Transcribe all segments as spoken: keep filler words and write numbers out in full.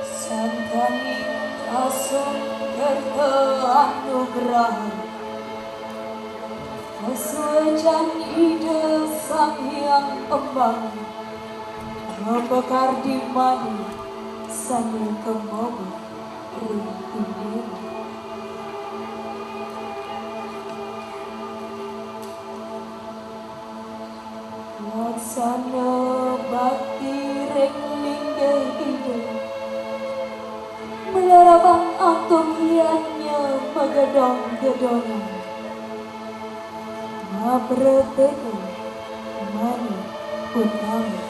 Sangkaning asung kerta anugerah, kasuecan Ida Sang Hyang Embang, mapekar di mani sane kemobah ring indene. Laksana bakti ring linggih Ida, malarabang antuk liannya magedong-gedongan, mapreteka mani utama.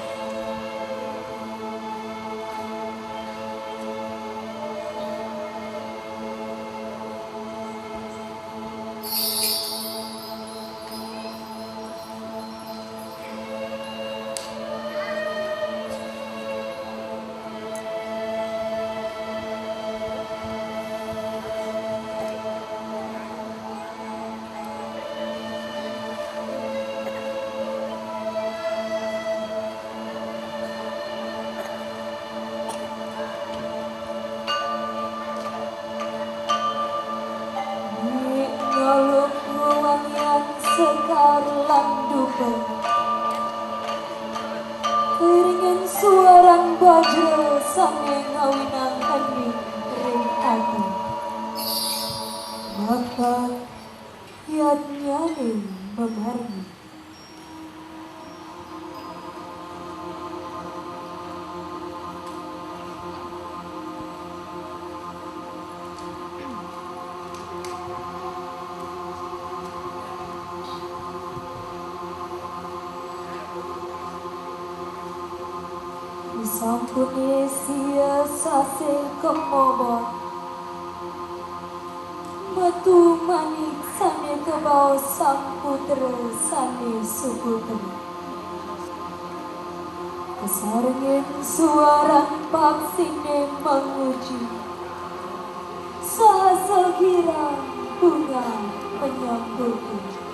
Di ngalung wewangian sekar lan dupa, iringin suaran bajra sane ngawinang hening ring ati. Maka yadnyane mamargi. Sampune sia sasih kemobot, metu manik sane kabaos sang putra sane suputra. Kasarengin suaran paksine manguji, sahasa girang bungah menyambutin.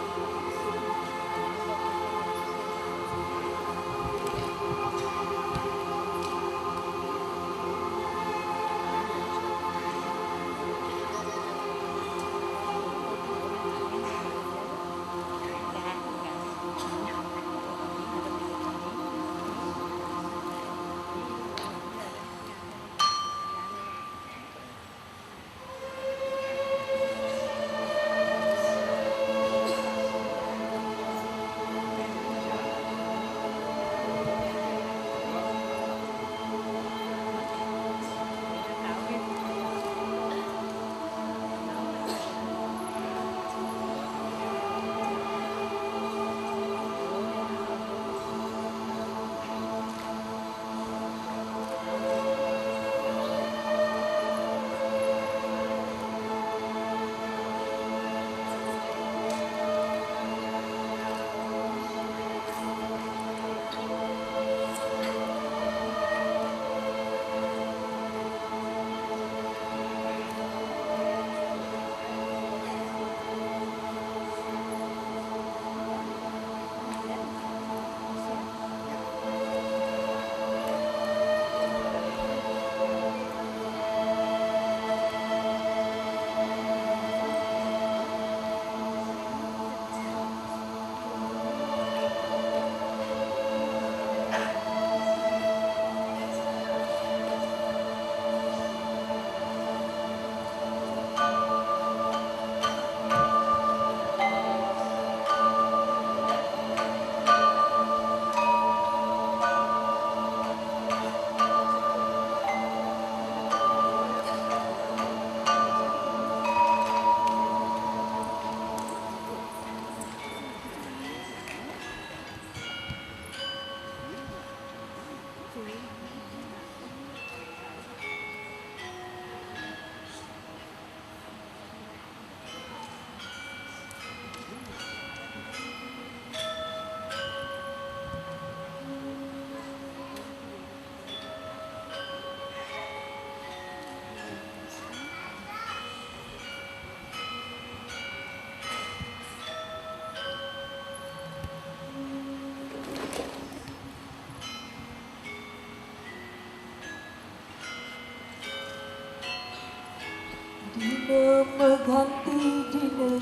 Dina maganti dina,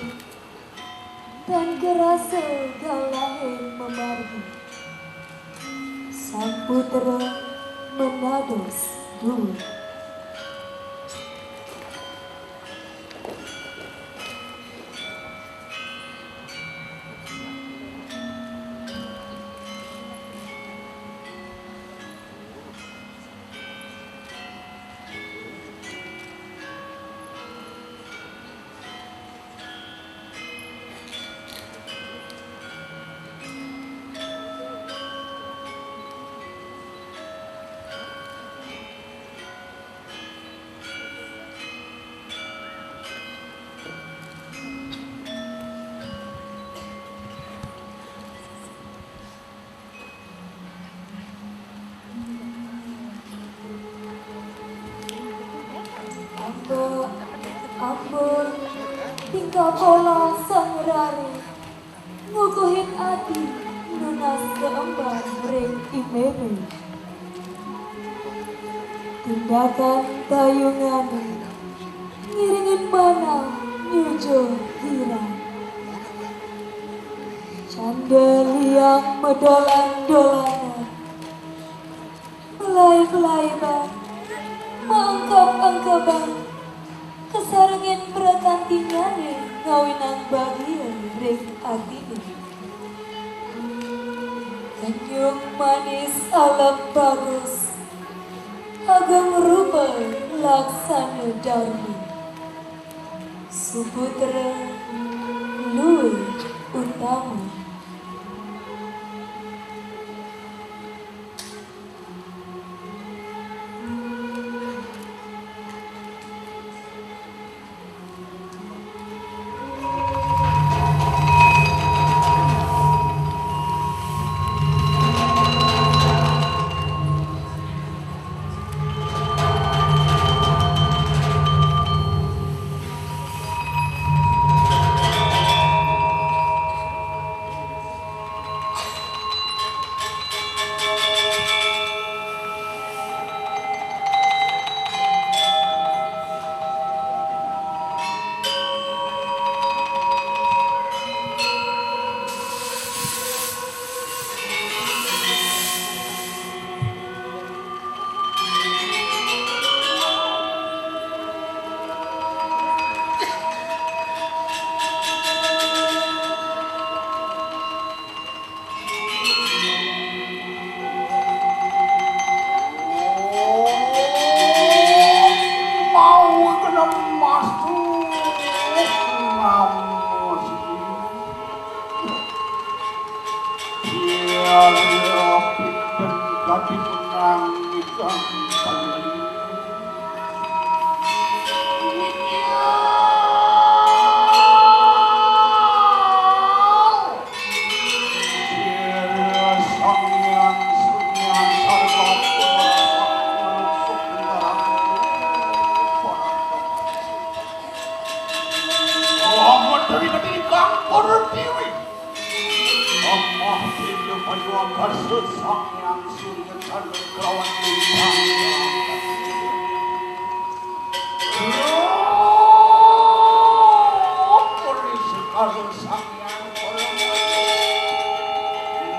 tan karasa galahé mamargi. Sang putra manados duur. Ampun, ampun, tingkah pola sang rare, ngukuhin ati, nunas kaemban ring iméné. Tindakan tayungané, ngiringin manah nyujuh girang. Canda liang madolan-dolanan, malaib-laiban, maengkeb-engkeban, kasarengin prakantinyané ngawinang bagia ring atiné. Senyum manis alap bagus, agung rupa laksana darma. Suputra luwih utama. Mau kena masuk namus. Iya, iya, pinten kadi menang ikan kali. Iya. Sang Hyang Surya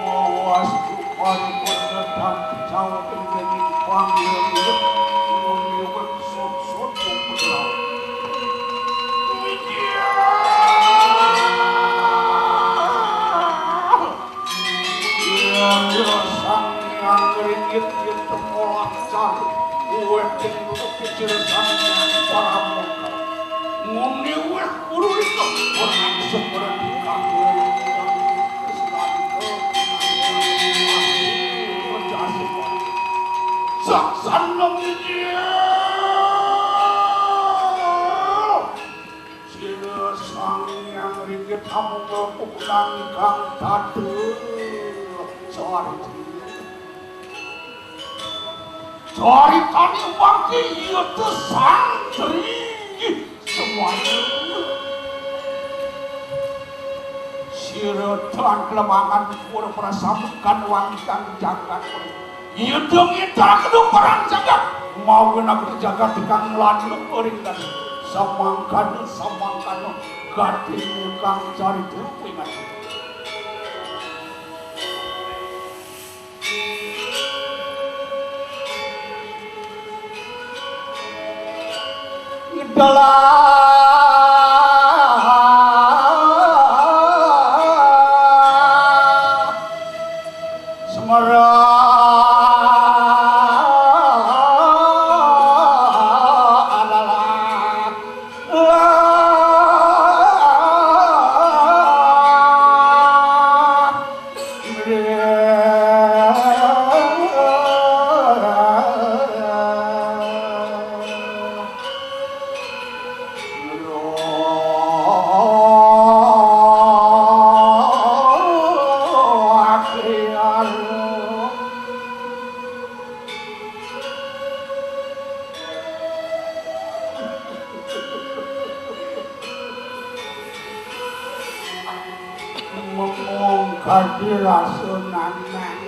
mawas rupani pernedang jauh ing dening panggilan urip, nguniwek sut-sut putra. Iya. Iya, iya, Sang Hyang Ringgit, yen temu lancar, kuwe ing kecil Sang Hyang Paramangkal. Nguniwek guru nika ora semerang kanggo Saksan nang iki. Sira Sang Hyang Ringgit amung pukulan kang dadel. Soal Caritane wangke iya te santri semuanya. Sira telan kelemangan pura prasambukan wangkang jagat. Iya te ngidal kedung perang jagat. Mau kena jagat kang lanuk ring Samangkana, samangkana, gading kang carita pingati. Idalah Semara adalah Mengong kadi rasa nanang.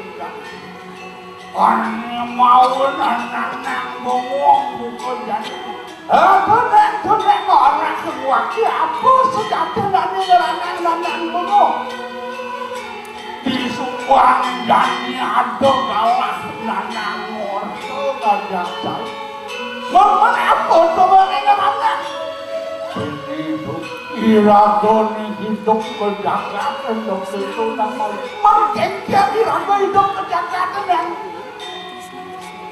Ane mau nanang bengong buka jani. Eh, tuneng, tuneng, ora kewaki apa sejati nani ngeranang nanang bengong. Di subang jani ada galah nanang orta gajah. Momen apa to bengong ngeranang? Ini tu, iraga ni hidup ke jagat, hidup itu nang mau. Mangkin iraga hidup ke jagat, nang.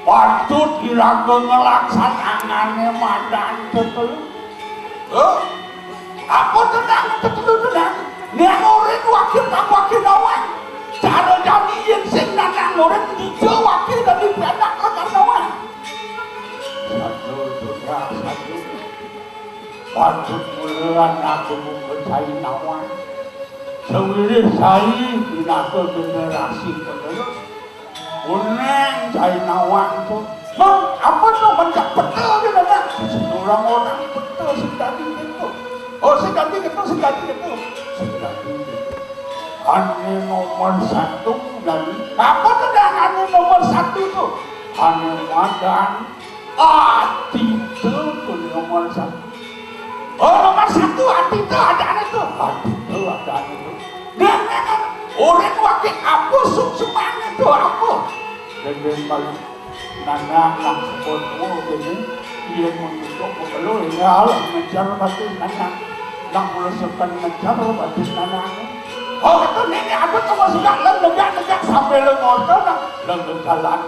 Patut iraga ngelaksanangane madan tetelu. Heh? Apa tenang tetelu tenang? Nek urin wakil tak wakil nawang. Cara jani yen sing nanang urin dija wakil dadi penak lakar nawang. Satu, sutra, satu. Patut mula anak buka cai nawang. Sawiris cai pinaka generasi penerus. Kuneng cai nawang tu. Mang, apa tu mencak peta dia dah? Orang-orang peta sing dadi gitu. Oh, sing dadi gitu, sing dadi gitu. Sing dadi gitu. Ane nomor satu dadi. Apa tu dah ane nomor satu tu? Ane madan Adita tu nomor satu. Oh, nomor satu Adita adane tu. Adita adane tu. Dengan orang wakil apa suksemane tu apa? Dengan balik nanang nang sebut tu ini. Iya menunjuk pemelu ya Allah ngejar batu nanang. Nang mula sepen ngejar batu nanang. Oh, kata nenek ada tu masih nak lem negak-negak sambil lem motor nang lem jalan.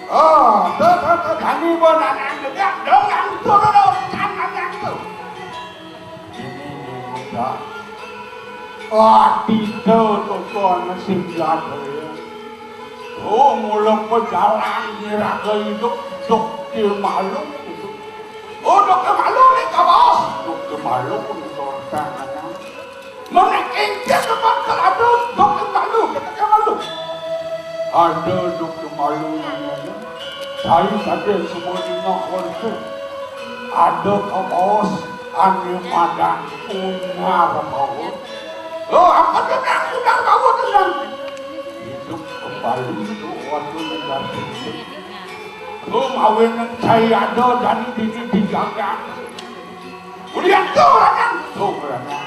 Oh, tu, tu, tu, kami pun anak negak, dong yang tu, tu, tu, kan anak tu. Ini ni muda. Ah, tidak tu, tu, anak singgah tu, ya. Oh, mula pejalan nyiraga hidup, dok di malu, gitu. Oh, dok di malu ni, kawas. Dok di malu ni, orang anak. Menek engke teman ke ada dok malu, kita ke malu. Ada dok malu namanya. Saya tadi semua dengar warga. Ada kabaos ane madan ungar bawa. Oh, apa tenang, ungar bawa tenang. Hidup kembali tu waktu negara hidup. Tu mawin saya ada jadi diri dijaga. Ulian tu ranang, tu ranang.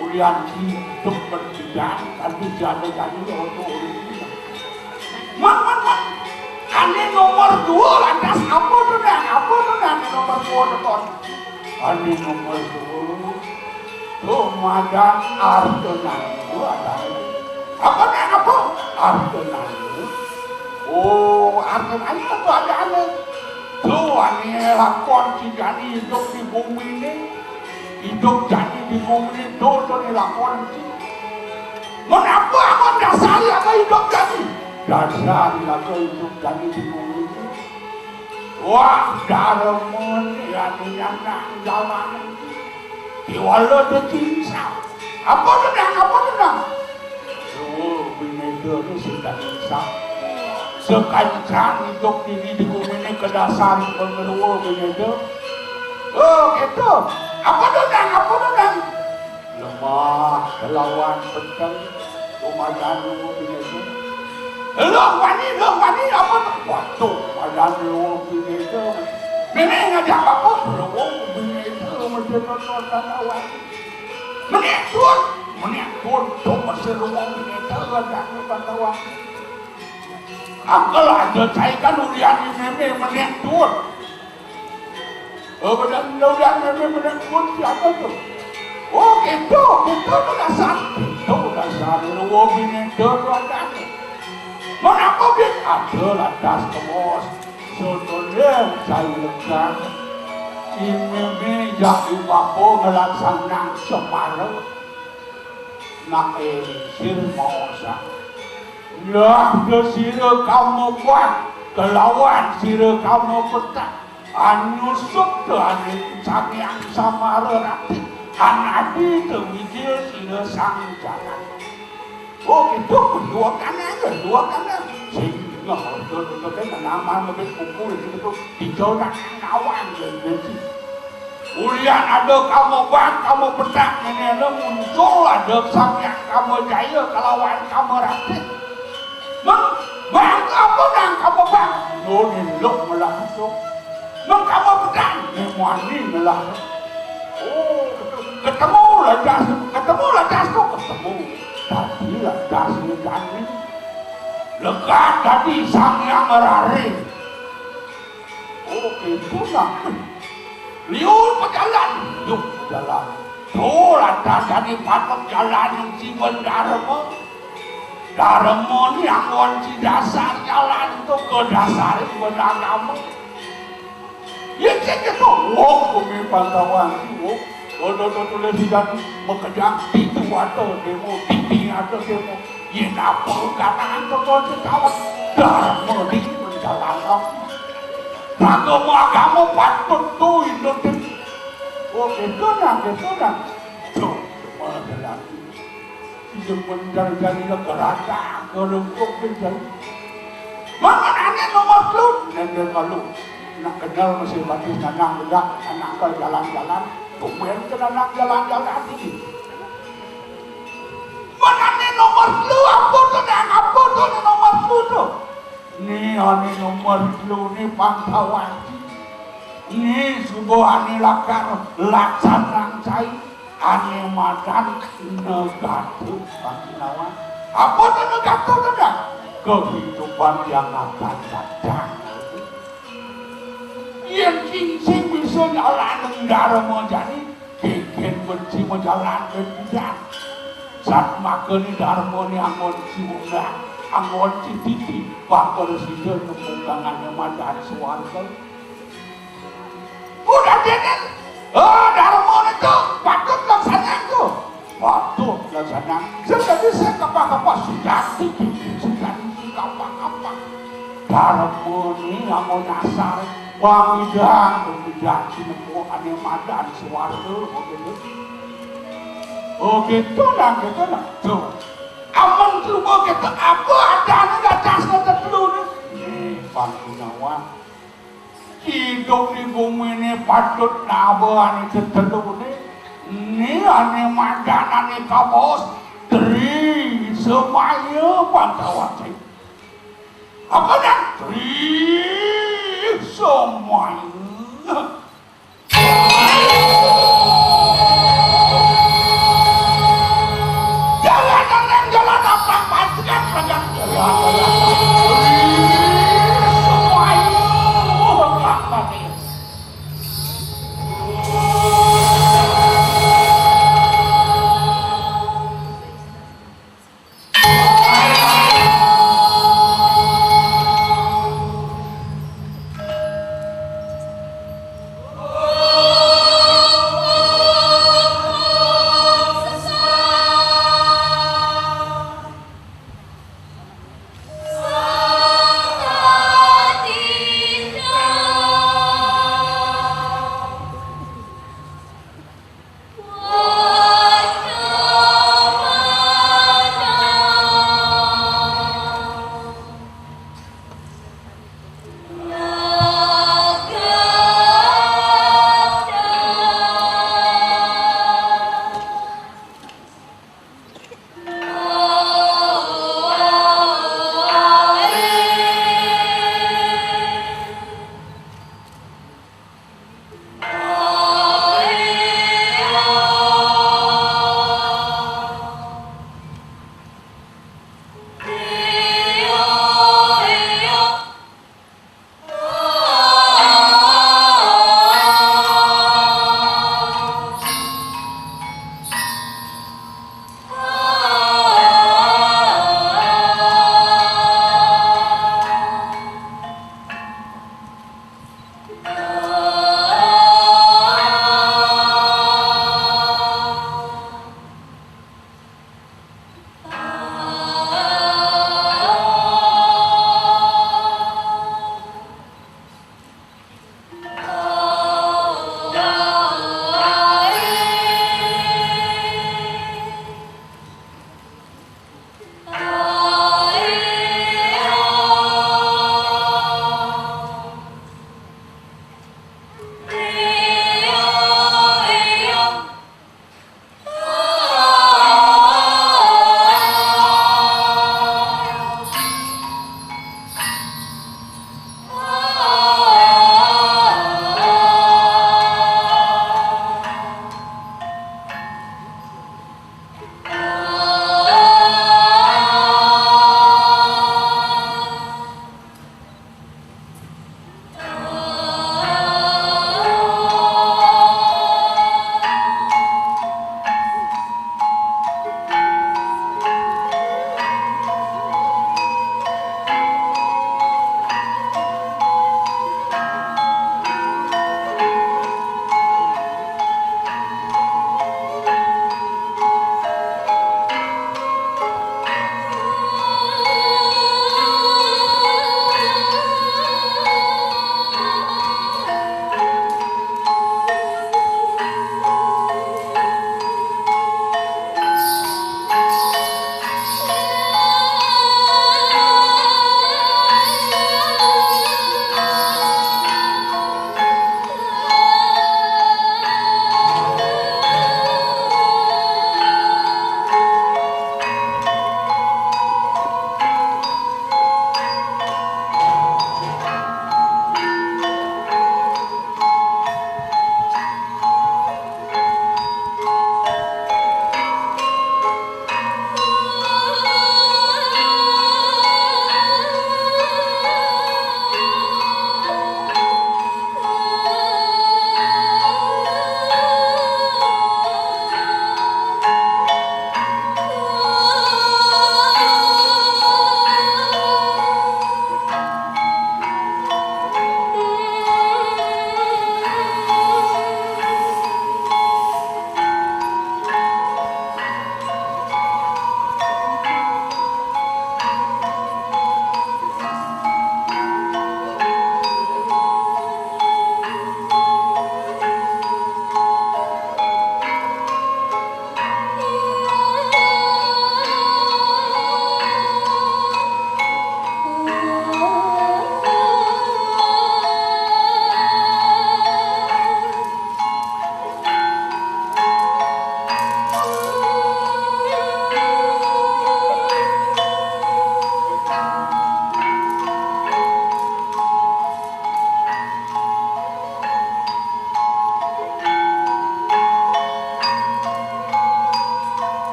Ulian hidup berkidang, tapi jana-jana orang tu orang tu. Man, man, man. Ane nomor dua lantas apa tu nang? Apa tu nang nomor dua tu kon? Ane nomor dua. Tu madan arta nang. Apa nang apa? Arta nang. Oh, arta nang tu ada ane. Tu ane lakon si jani hidup di bumi ni. Hidup jani di bumi ni tu tu ni lakon si. Menapa amun dasar ya ke hidup jani? Dasar ya ke hidup jani di bumi ni. Wah, darman ya ni nang jalan. Iwala tu cincau. Apa tu nang? Apa tu nang? Duh, bineda ni sing dadi sah. Sekancang hidup diri di bumi ni kedasar pengerua bineda. Oh, gitu. Apa tu nang? Apa tu nang? Lemah, kelawan, peteng. Luh wani, luh wani, apa tu? Waduh, madan luh bineka. Mémé ngajak apa? Luh bineka, mesti nonton Pantawa. Menik tuun, menik tuun, tu mesti luh bineka, ngajak Pantawa. Angkel ada cai kan ulian mémé menik tuun. Oh, benar, mudah-mudahan memang benar pun siapa tu? Oh, gitu, gitu dasar. Gitu dasar. Luwung bineka tu ada. Mengapa dia ada lantas kemos? Sebetulnya saya legang. Ini jak ibapo ngelang sanang semara. Nak eling sir maosan. Yah, ke sira kama buat, kelawan sira kama petak. Anyusup tu ane Sang Hyang Samara Rati. Anadi tu mijil sira sang jalan. Oh, gitu, dua kanan ke, dua kanan. Sing, nggak, betul, betul, kan, nama ngebit kuku itu, dijolak kawan, gitu. Ulian ada kama bang, kama petak, ngene muncul ada Sang Hyang Kama Jaya kelawan Kama Rati. Meng, bang apa nang kama bang? Nuni luk melah masuk. Meng kama petak, ni muani melah. Oh, ketemu lantas, ketemu lantas tu ketemu. Tapi lantas ni jani. Lekat tadi Sang Hyang Rare. Oh, itu nah. Liur pejalan, liur pejalan. Tuh, lantas jani patut jalan yang si Darma. Darma ni anggon si dasar jalan tu ke dasar agama. Ya, cek itu. Wong, kumi pantauan, wong. Kalau tulis dan makejang, itu ada demo, tipi ada demo. Yen apa kanan teko sekawan, Darma iki menjalankan. Agama-agama patut tu itu. Oh, gitu nah, gitu nah. Tuh, semua jalan. Iya, menjadi negara tak kerungkuk menjadi. Mangan ané nomor telu, nendel malu. Nak kenal masih batis nanang bedak, anak ke jalan-jalan. Tumben ke nanang jalan-jalan ini. Manane nomor telu, apa to, Nang? Apa to nomor telu to? Ni ane nomor telu ni Pangkawati. Ni suba ane lakar laksanang cai, ane madan negatu panginawan. Apa to negatu to, Nang? Kehidupan yang akan datang. Yen sing bisa nyalaning Darma jani, Kengken benci majalan ring pidan. Satmakane Darmane anggon siwundak, anggon sititi, bakal sida nemu kangane madan swarga. Udah dene, oh, Darmane to patut laksanang to. Patut laksanang. Sing dadi sing kapah-kapah sujati, sujati kapah-kapah. Darmane anggon nyasar. Pamidang, pamidang, sinempo ane madan swarga, oh, gitu. Oh, gitu, Nang, gitu, Nang. Tuh. Amun coba kita apa adane dadas tetelu ni? Nih, Panggunawan. Hidup di gumine patut naba ane tetelu ni. Ni ane madan ane kabaos Tri Semaya Pantawati. Apa dah? Tri Semaya. Jalan nang jalan apa? Panjang, panjang. Jalan, jalan. Tri Semaya.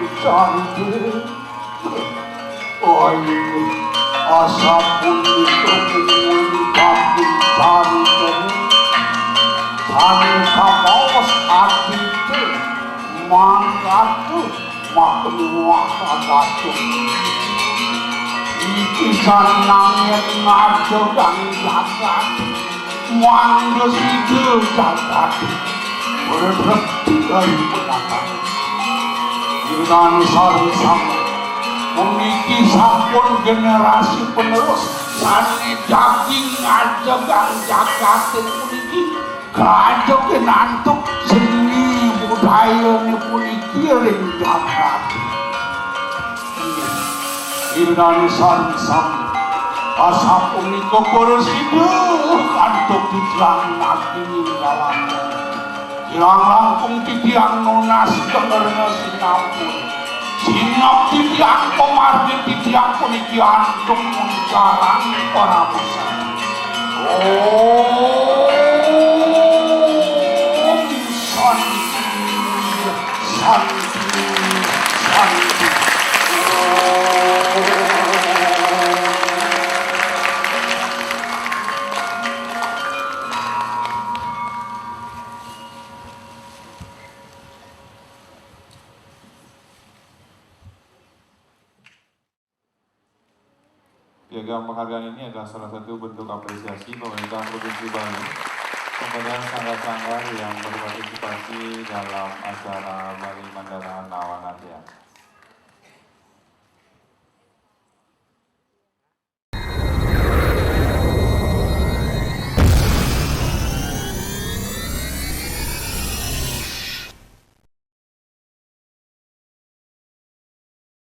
Cari. Oh, iya. Asapunika mung daging cari. Sami kapaos ati. Mangkatu maknuwah kagatu. Iki sanangen ngadegang jagat. Mangga sida jagat. Berhenti dari penatap. Inani sareng sami. Puniki sampun generasi penerus sane daging ngadegang jagat puniki. Kajekin antuk seni budayane puniki ring jagat. Inani sareng sami. Asapunika para sida antuk titiang naging dalam. Kirang langkung titiang nunas kemerna sinampun. Sinop titiang pamargi titiang puniki antuk mungkarang paramusan. Om Santi, Santi, Santi. Om. Piagam penghargaan ini adalah salah satu bentuk apresiasi pemerintah Provinsi Bali kepada sanggar-sanggar yang berpartisipasi dalam acara Bali Mandala Nawanatya.